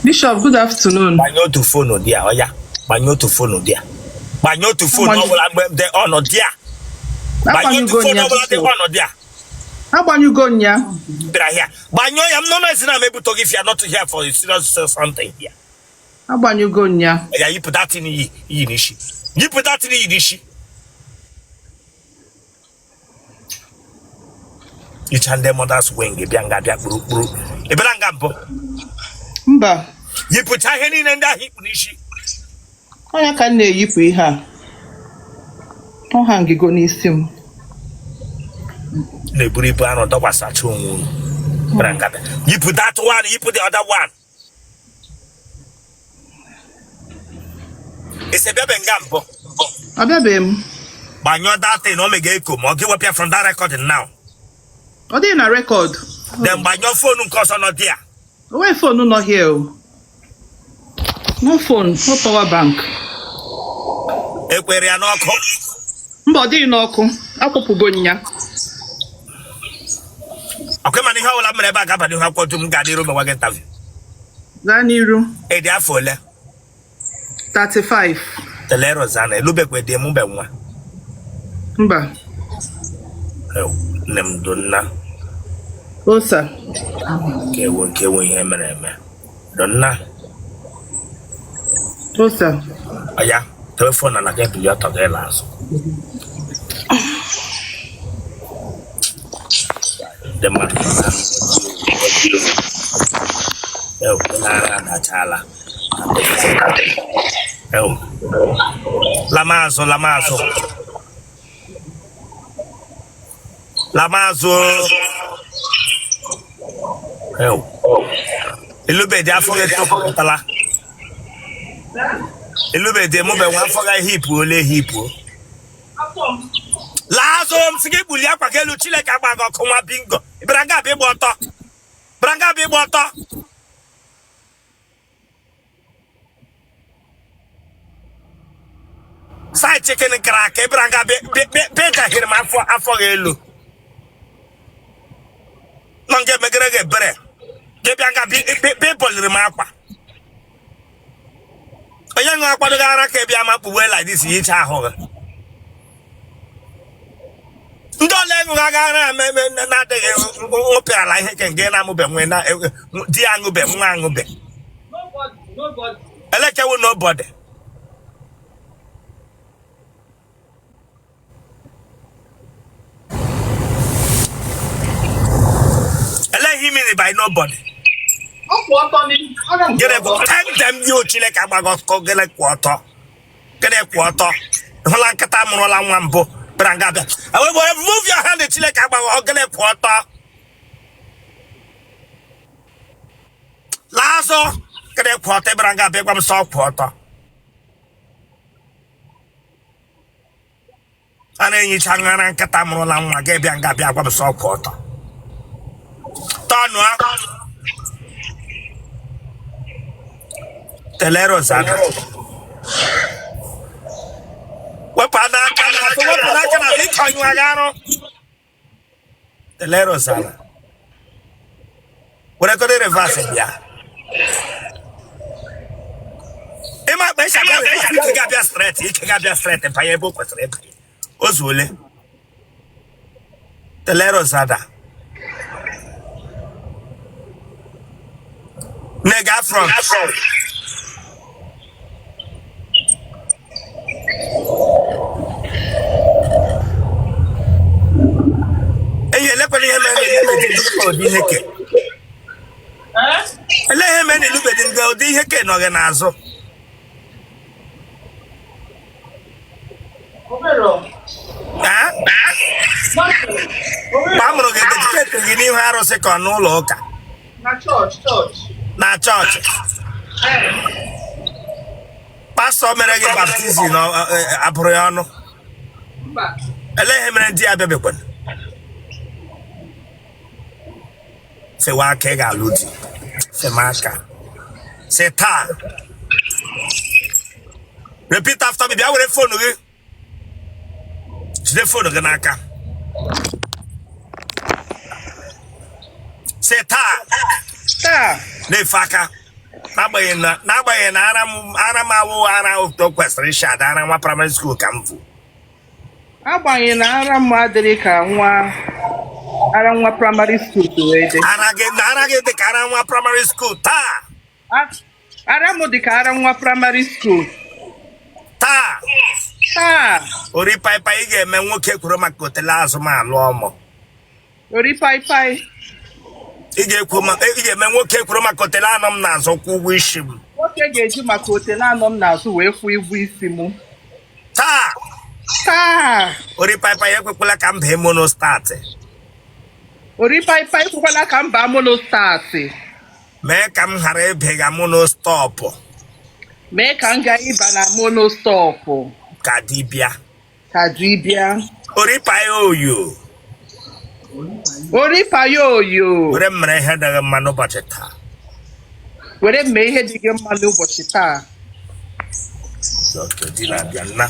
Bishop, good afternoon. Gbanye otu phone dị a, ọya. Gbanye otu phone dị a. Gbanye otu phone ọbụla mgbe dị on dị a. Gbanye otu Agbanyụgo phone ya, ọbụla dị Bishop. on dị a. Agbanyụgo ya. Bịara here. Gbanyụọ ya, m nọ na na m ebute gị if you are not here for a serious something here. Agbanyụgo ya. Ya yipụ that thing iyi iyi n'isi. Yipụ that thing iyi n'isi. Icha ndị mother's wing bịa nga bịa kpuru kpuru. Ị bịara nga mbụ. Mba. Yipụcha ihe niile ndị ahụ i kpu n'isi. Ọ ya ka m na-eyipụ ihe a. Ọ hangigo n'isi m. Na-eburu ibu arụ dọkwasacha onwe unu. Bịara nga bịa. Yipụ that one, yipụ the other one. Ị sị bịabe nga mbụ. Abịabeghị m. Gbanyụọ that thing, o mega echo ma ọ gị wepụ ya from that recording now. Ọ dịghị na record. Then gbanyụọ phone nke ọzọ nọ dị ya. O nweghị phone nọ here o. No phone, no power bank. Ekwere ya n'ọkụ. Mba, ọ dịghị n'ọkụ. Akwụpụgo m ya. Ọkwa ịma na ihe ọbụla mere ebe a ga-aba n'ihu akwụkwọ dum ga n'iru mewa gị interview. Gaa n'iru. Ị dị afọ ole? 35. Tele Rosanna, elubekwe di mụbe nwa. Mba. Nne m donna. Osa. Nke ewu nke ewu ihe mere eme. Donna. Osa. Ọya, telefon na gị ebili ọtọ gị la azụ. Ndị mmadụ na-ara adachala. Lama azụ, lama azụ. Lama azụ. Elubedi afọ gị topụtala. Elubedi mụbe nwa afọ gị hipu ole hipu. Laa azụ m sị gị bulie akwa gị elu Chineke agba gị ọkụ nwa bingo. Ị bịara nga abịa ịgba ọtọ. Bịara nga abịa ịgba ọtọ. Side chicken kara aka ị bịara nga bịa m afọ afọ gị elu. Nọ nga emegere gị ebere. Gị bịa nga bịa bọliri m akwa. Onye ṅụ akwadoghị ara ka ị bịa ma kpugbe like this yicha ahụ gị. Ndị ole ṅụrụ aga ara na-adịghị ṅụpịarala ihe ke nke na-amụbe nwe na di ya aṅụbe nwa aṅụbe. Elekewu nobody. Ele ihe mean by nobody. Gịnị bụ dem you Chineke agbaghị ọkụ gịnị kwụ ọtọ gịnị kwụ ọtọ hụla nkịta mụrụla nwa mbụ bịara nga bịa were move your hand Chineke agbaghị ọkụ gịnị kwụ ọtọ laa azụ gịnị kwụ ọtọ bịara nga bịa gwa m sọ kwụ ọtọ a na-enyicha ṅara nkịta mụrụla nwa gị bịa nga bịa gwa m sọ kwụ ọtọ tọnụ tele Rosanna wepụ n'aka na wepụ n'aka na ịchọ nyụ agha arụ tele Rosanna were kode reverse bịa ịma akpa ịcha bịa reverse ike ga-abịa straight ike ga-abịa straight banye ebe o kwesịrị ịbanye o zuole tele Rosanna nega front enyi elekwala ihe mere na elubedi ụdị ihe ke ele ihe mere na elubedi nga ụdị ihe ke nọ gị n'azụ mgbe a mụrụ gị dedicate gị n'ihu arụsị ka ọ n'ụlọ ụka na chọọchị pastọ mere gị baptizim abụrụ ya ọnụ ele ihe mere di ya abịabekwana fewe aka ị ga-alụ di feme aka si taa repeat after me bịa were phone gị Jide phone gị n'aka. Sị taa. Taa. Na-efe aka. N'agbanyeghị na ara m awụghị ara otu o kwesịrị isi ada, ara nwa primary school ka m vụ. Agbanyeghị na ara m adịrị ka nwa ara nwa primary school si wee dị. Ara gị na ara gị dị ka ara nwa primary school taa. Ara m dị ka ara nwa primary school. Taa. Taa. Ori paipai ị ga-eme nwoke kwuru maka otele azụ m alụọ mụ. Ori paipai. Ị ga-ekwu ma ị ga-eme nwoke kwuru maka otele anọ m n'azụ kwụ ụgwọ isi m. Nwoke ga-eji maka otele anọ m n'azụ wee kwụọ ụgwọ isi m. Taa. Taa. Ori paipai ekwekwala ka m baa mono start. Ori paipai ekwekwala ka m baa mono start. Mee ka m ghara ịbịga mono stop. Mee ka m gaa ịba na mono stop. Ka dibịa. Ka dibịa. Ori pai oyo. Ori pai oyo. Were m mere ihe dị gị mma n'ụbọchị taa. Were m mee ihe dị gị mma n'ụbọchị taa. Dọkịta di na-abịa nna.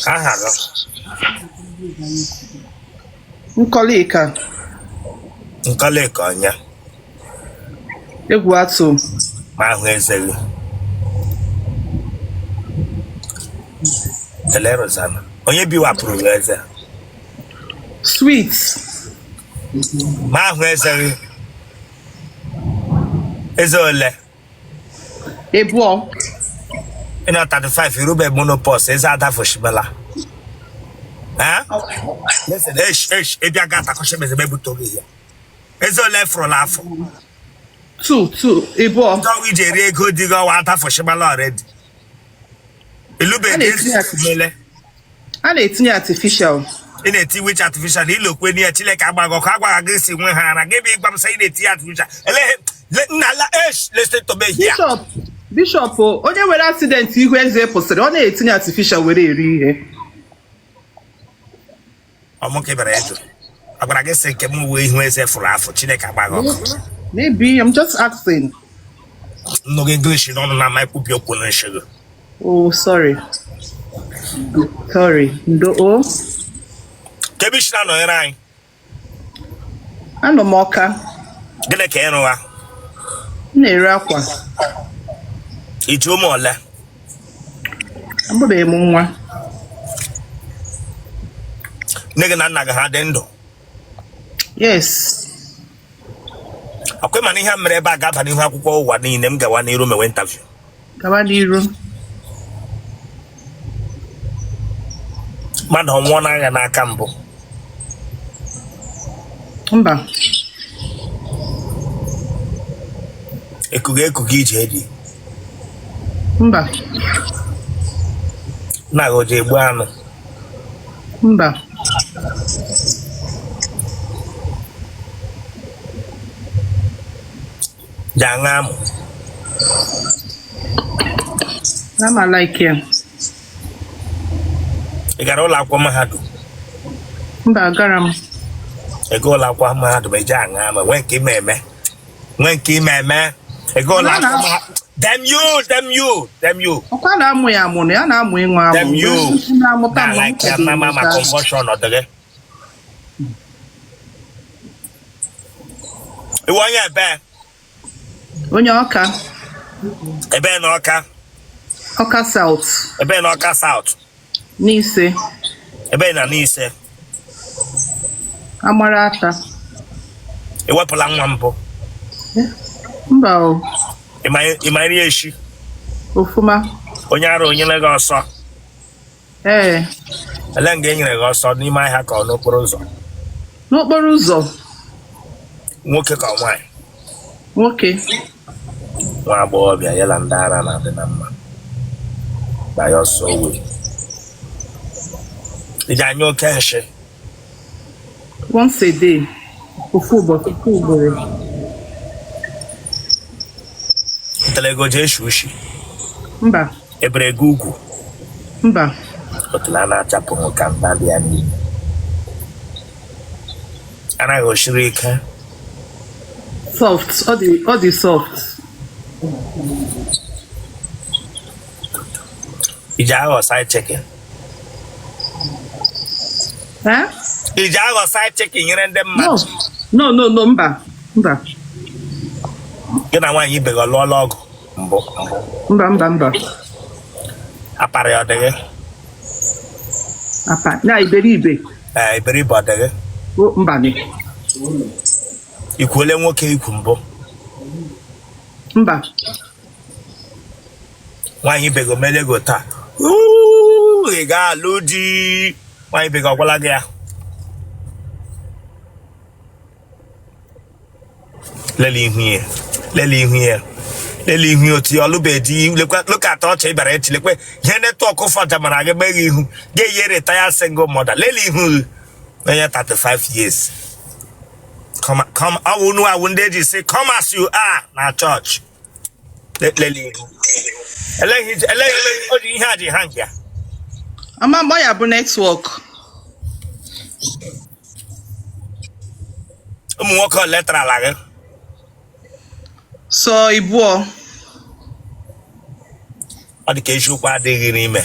Aha gị? Nkọlịka. Nkọlịka onye? Egwu atụ. Ma ahụ eze gị. Ele Rosanna. Onye biwapụrụ gị eze? Sweet. Ma ahụ eze gị. Eze ole? Ebụọ. Ị nọ 35 irube menopause eze adafushimela. Listen, esh esh ị bịa ga atakọshe meze mebute gị ya. Eze ole fụrụla afụ? 2 2 ebụọ. Ndị ọnwa iji eri ego di gị ọwa adafushimela already. Ilube mele. A na-etinye artificial. Ị na-eti which artificial ilokwe n'ihe Chineke agbaghị ọkụ agwaghị gị si nwe ha ara gị bụ ịgwa m sị ị na-eti artificial. Eleghị nna la esh listen to me here. Bishop Bishop onye nwere accident ihu eze pụsịrị ọ na-etinye artificial were eri ihe. Ọmụka bịara ịjụ a gwara gị sị nke m uwe ihu eze fụrụ afụ Chineke agbaghị ọkụ. Maybe I'm just asking. Nnụ gị English n'ọnụ na ama ekwubi okwu na nshi gị. Oh, sorry. Sorry. Ndo o. Ka ebe isi na-anọnyere anyị. Anọ m Ọka. Gịnị ka ị rụwa? M na-ere akwa. I ji ụmụ ole? Amụbeghị m nwa. Nne gị na nna gị ha dị ndụ? Yes. Ọkwa ị ma na ihe a mere ebe a ga-aba n'ihu akwụkwọ ụwa niile m gawa n'iru mewe interview. Gawa n'iru. Mmadụ ọ nwụọ n'agha n'aka mbụ? Mba. Ekugo ekugo ije edi? Mba. Nna gị o ji egbu anụ? Mba. Ji aṅụ amụ? Na m like ya. Ị gara ụlọ akwụkwọ mahadum? Mba, agara m. Ị ga ụlọ akwụkwọ mahadum eji aṅụ amụ nwee nke ime eme nwee nke ime eme ị ga ụlọ akwụkwọ mahadum damn you damn you damn you. Ọkwa na-amụ ya amụ na ya na-amụ ịṅụ amụ. Damn you. Na-amụta Na like ya na mama convulsion ọ dị gị. Ị wụ onye ebe? Onye Ọka. Ebe na Ọka? Ọka South. Ebe na Ọka South? Nise. Ebe na Nise? Amara ata. Ị wepụla nwa mbụ? Mba o. Ị ma nri eshi? Ofuma. Onye ara o nyere gị ọsọ? Ee. Ele nga e nyere gị ọsọ n'ime ahịa ka ọ n'okporo ụzọ? N'okporo ụzọ. Nwoke ka nwaanyị? Nwoke. Nwa agbọghọbịa ya na ndị ara na-adị na mma gba ya ọsọ wee ị ji anya oke nshị? Once a day. Ofu ụbọchị, ofu ugboro. Ntelego ji eshi ushi? Mba. Ebere gị ugwu? Mba. Otule a na-achapụ ka nta dị ya n'ime anaghị osiri ike. Soft, ọ dị soft. Iji aghọ side chicken? Eh? Iji aghọ side chicken nyere ndị mmadụ? No, no, no, no, mba, mba. Gị na nwaanyị ibe gị ọ lụọla ọgụ mbụ? Mba, mba, mba. Aparị ọ dị gị? Apa na iberibe? Ee, iberibe ọ dị gị? O, mba ni. Ikwuole nwoke ikwu mbụ? Mba. Nwaanyị ibe gị omele gị taa? Uu, ị ga-alụ di. Nwaanyị ibe gị ọ gwala gị ya? Lele ihu ya, lele ihu ya, lele ihu ya. Otu ya ọlụbe di. Lekwa, look at ọchị ị bịara echi. Lekwe ihe network fọja mara gị meghe ihu ga-eyi retire single mother. Lele ihu gị, onye 35 years. Come, come, ọ wụ unu awụ ndị eji sị "come as you are" na chọọchị. Lele ihu. Eleghị eleghị o ji ihe a ji ha nke ya. Ama mgba ya bụ network. Ụmụ nwoke ole tarala gị? So ịbụọ. Ọ dị ka eziokwu adịghị n'ime.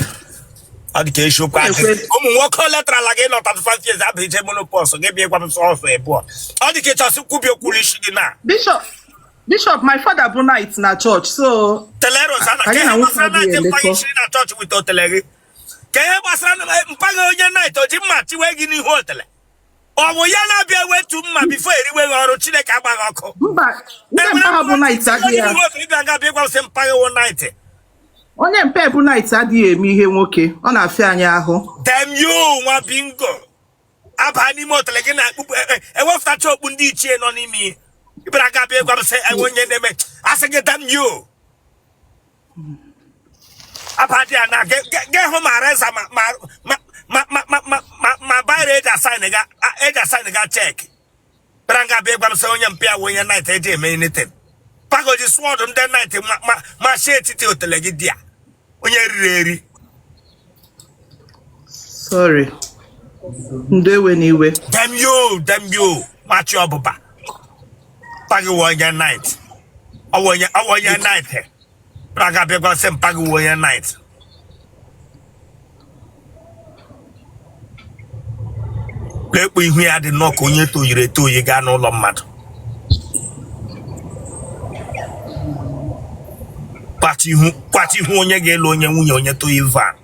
Ọ dị ka eziokwu adịghị. Ekwe. Ụmụ nwoke ole tarala gị nọ 35 years abụ ije menopause gị bịa gwa m sọsọ ịbụọ? Ọ dị ka ịchọsị kwubi okwu n'isi gị na Bishop, Bishop, my father bụ knight na church, so tele Rosanna ka anyị ihe na nwoke gbasara adịghị knight mpaghị elekọ. shiri na chọọchị with otele gị? Ka ihe gbasara mpaghị onye knight o ji mma chiwe gị n'ihu otele? Ọ bụ ya na-abịa wetu mma before eriwe gị ọrụ? Chineke agbaghị ọkụ. Mba, ndị mpa ha bụ knight adịghị N'ihu otele ịbịa nga bịa gwa m sị mpaghị wụ knight. Onye mpe bụ knight adịghị eme ihe nwoke, ọ na-afịa anyị ahụ. Damn you, nwa bingo. Aba n'ime otele gị na-akpụkpụ ewepụtacha okpu ndị ichie nọ n'ime ihe ịbịara aga bịa gwa m sị enwe onye na-eme. Asị gị damn you. Aba dị ya na ga hụ ma reza ma ma ma ma ma ma ma ma ma biro eji asign ga eji asign ga check. Bịara nga bịa gwa m sị onye mpịa wụ onye knight eji eme anything. Pagoji sword ndị knight ma ma ma shi etiti otele gị dị ya, onye riri eri. Sorry, ndo, ewe na iwe. Damn you, damn you. Machi ọbụba. Mpaghị wụ onye knight. Ọ wụ onye, ọ wụ onye knight. Bịara bịa gwa sị mpaghị wụ onye knight. Lekpo ihu ya dị nnọọ ka onye toyiri etoyi gaa n'ụlọ mmadụ. Kwachi ihu, kwachi ihu onye ga-elu onye nwunye onye toyi van.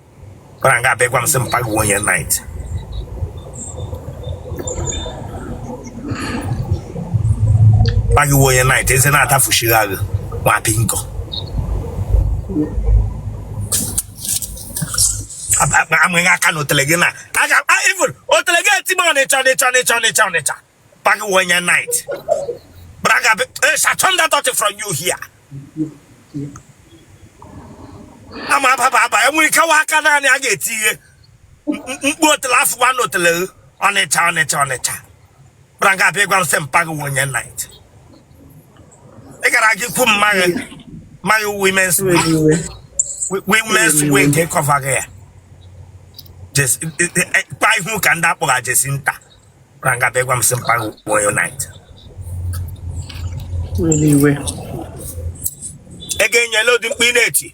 Bịara nga bịa gwa m sị mpaghị wụ onye knight. Mpaghị wụ onye knight, eze na-atafuchigha gị, nwa bingo. Amụghị aka n'otele gị na aga even otele gị eti m Ọnịcha, Ọnịcha, Ọnịcha, Ọnịcha, Ọnịcha. Mpaghị wụ onye knight. Braga shall turn that daughter from you here. Ama aba aba enwere ike wa aka naanị a ga-eti ihe mkpu otele afụwa n'otele gị. Ọnịcha, Ọnịcha, Ọnịcha. Braga bịa gwa m sị mpaghị wụ onye knight. Ị gara aga ikwu mmaghị mmaghị women's Ewe na iwe. women's wing nke cover gị ya. Kpa ihu ka ndị akpọga jesi nta. Braga bịa gwa m sị mpaghị wụ onye knight. Ewe na iwe. Ego enyela ụdị mkpu ị na-eti.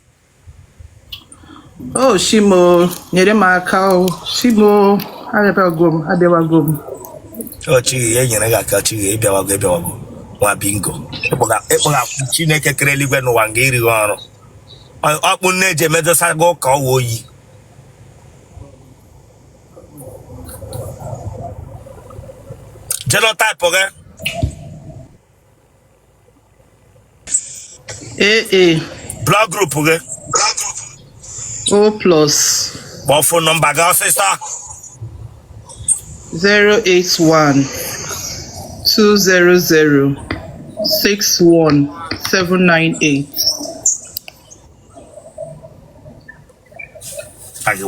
O shimo, nyere m aka. O shimo, abịawago m, abịawago m. Ọchịghị ya enyere gị aka. Ọchịghị ịbịawago, ịbịawago, nwa bingo. Ịkpọga Chineke kere eluigwe n'ụwa nga irighị ọrụ. Ọkpụ nne eji emedosa gị ụka ọwa oyi. Genotype gị? AA. Blood group gị? O plus. Kpọọ phone number gị ọsịsọ. 081 200 61 798. Agị.